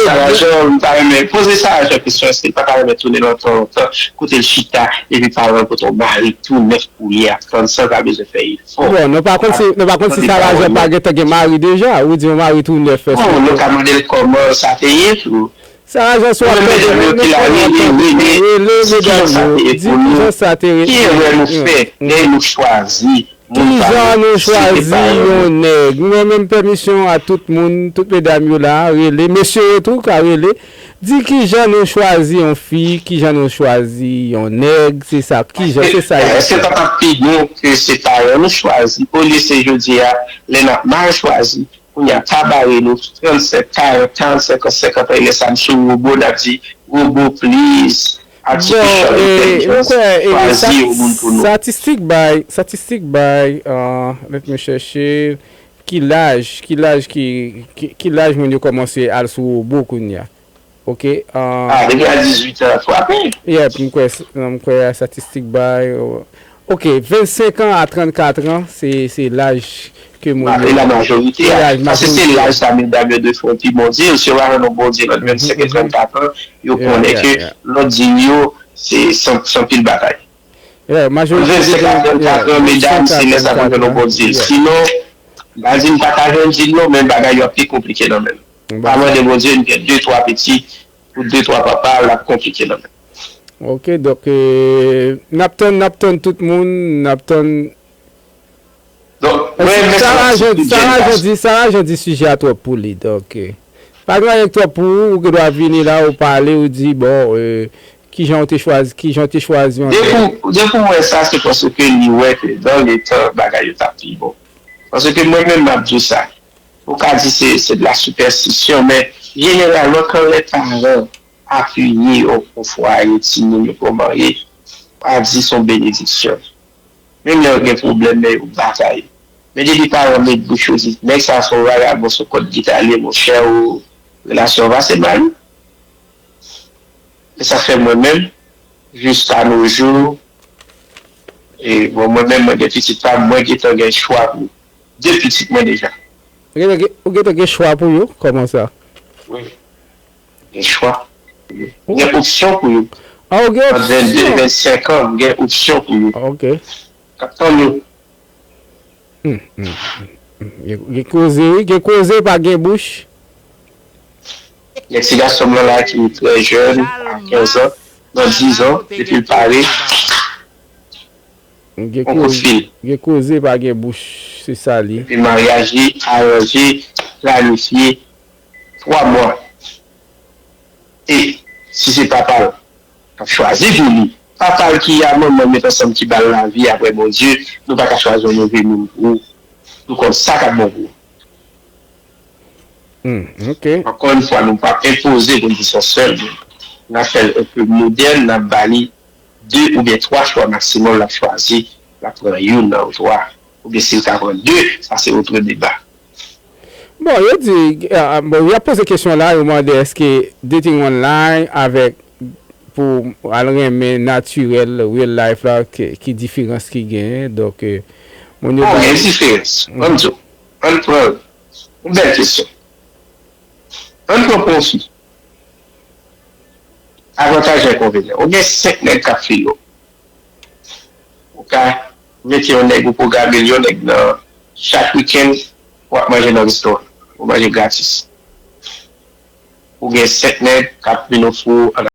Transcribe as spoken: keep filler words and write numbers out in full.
Sarajan, m ta renmen poze Sarajan kesyon, èske l pa ta renmen tounen nan tan lontan, kote l chita, epi paran l pote yon mari tou nèf pou li ap tann san l pa bezwen fè efò? Bon, nou pa konn si, nou pa konn si Sarajan pa gentan gen mari deja, ou di yon mari tou nèf, èske... Bon, nou ka mande l kòman sa te ye tou. Sarajan, si w ap tande nou, nou konnen w ap tande nou, rele medam yo, di kijan sa te ye. Ki erè nou fè lè nou chwazi Kijan nou chwazi yon nèg? Mwen menm, pèmisyon a tout moun, tout medam yo la, rele, mesye yo tou ka rele. Di kijan nou chwazi yon fi, kijan nou chwazi yon nèg, se sa, kijan, se sa yo ap fè. Èske pa t ap pi bon ke se paran nou chwazi, olye se jodi a, lè n ap mal chwazi, kounye a pa bare nou, trannsenk, karant, karannsenk an, senkant an, e lè sa n sou wobo, n ap di, wobo, please, artificial intelligence, chwazi yon moun pou nou. Statistik bay, statistik bay, uh, let me chèche, ki laj, ki laj ki, ki, ki laj moun yo kòmanse al sou wobo kounye a. Ok, uh, ah, depi a dizuit an, frape. Yep, m kwè, m kwè statistik bay, uh, ok, vennsenk an a trannkat an, se, se laj ke moun yo, se laj majorite a. Paske se laj sa medam yo dwe fè yon pi bon deal. Si yo pa jwenn yon bon deal ant vennsenk e trannkat an, yo konnen ke lòt deal yo, se san, san pil batay. Ant vennsenk a trannkat an, medam, se lè sa pou jwenn yon bon deal. Sinon, m pa di m pa ka jwenn deal non, men bagay yo ap pi konplike nan men m. Pa mande Bondye, m gen de, twa pitit, pou de, twa papa, l ap konplike nan men m. Ok, donk, euh, n ap tann, n ap tann tout moun, n ap tann. Donk, mwen, mwen, Sarajan, Sarajan di, Sarajan di sijè a twòp pou li, donk, euh, pa gen anyen k twòp pou ou, ou gen dwa vini la, ou pale, ou di, bon, euh, kijan w te chwazi, kijan w te chwazi yon nèg. Depi w, depi w wè sa, se paske li wè ke dans le temps, bagay yo t ap pi bon. Paske mwen menm, m ap di w sa. Ou ka di se, se de la sipèstisyon, men jeneralman, kan lè paran apiye yon, yon fwaye, timoun yo pou marye, pa di se yon benediksyon. Menm lè yo gen pwoblèm, men yo batay. Men depi paran met bouch yo di, nèg sa se yon vagabon, se yon kòd gita li ye, monchè, ou, relasyon an pase mal. E sa fè mwen menm, jiska no jou, e bon, mwen menm, mwen gen pitit pa m, mwen gentan gen chwa pou de pitit mwen deja. Ou gentan gen, ou gentan gen chwa pou yo? Kòman sa? Wi. Gen chwa. Gen opsyon pou yo. Ah, ou gen opsyon? Ant vennde, vennsenk an, gen opsyon pou yo. Ah, ok. K ap tann yo. Hmm, hmm, hmm, hmm. Gen, gen koze, wi. Gen koze, pa gen bouch. Gen ti gason m nan la ki trè jèn, a kenz an, nan diz an, depi l pare, on kout fil. Gen koze, pa gen bouch, se sa li. Epi maryaj li aranje, planifye, twa mwa. E si se papa l k ap chwazi pou li, papa l ki a manman l met ansanm ki ba l lavi apre Bondye, nou pa ka chwazi yon move moun pou ou. Nou konn sa k ap bon pou ou. Hmm, ok. Ankò yon fwa, nou p ap enpoze kondisyon sèl, men n ap fè l enpe modèn, n ap ba li de oubyen twa chwa maksimòm, l ap chwazi, l ap pran youn nan yo twa. Oubyen si l ka pran de, sa se otre deba. Bon, yo di, ah, bon, y ap poze kesyon la, yo mande èske dating online avèk pou al renmen natirèl, real life la, ki, ki diferans ki genyen? Donk, euh, moun yo... Bon, gen diferans. Ann di w, ann pran yon bèl kesyon. Ann pran pwofi. Avantaj, enkonvenyan. Ou gen senk nèg k ap file w. Ou ka mete yon nèg, ou pwograme l, yon nèg nan chak wikenn, w ap manje nan restoran. Ou manje gratis. Ou gen senk nèg k ap vin ofri w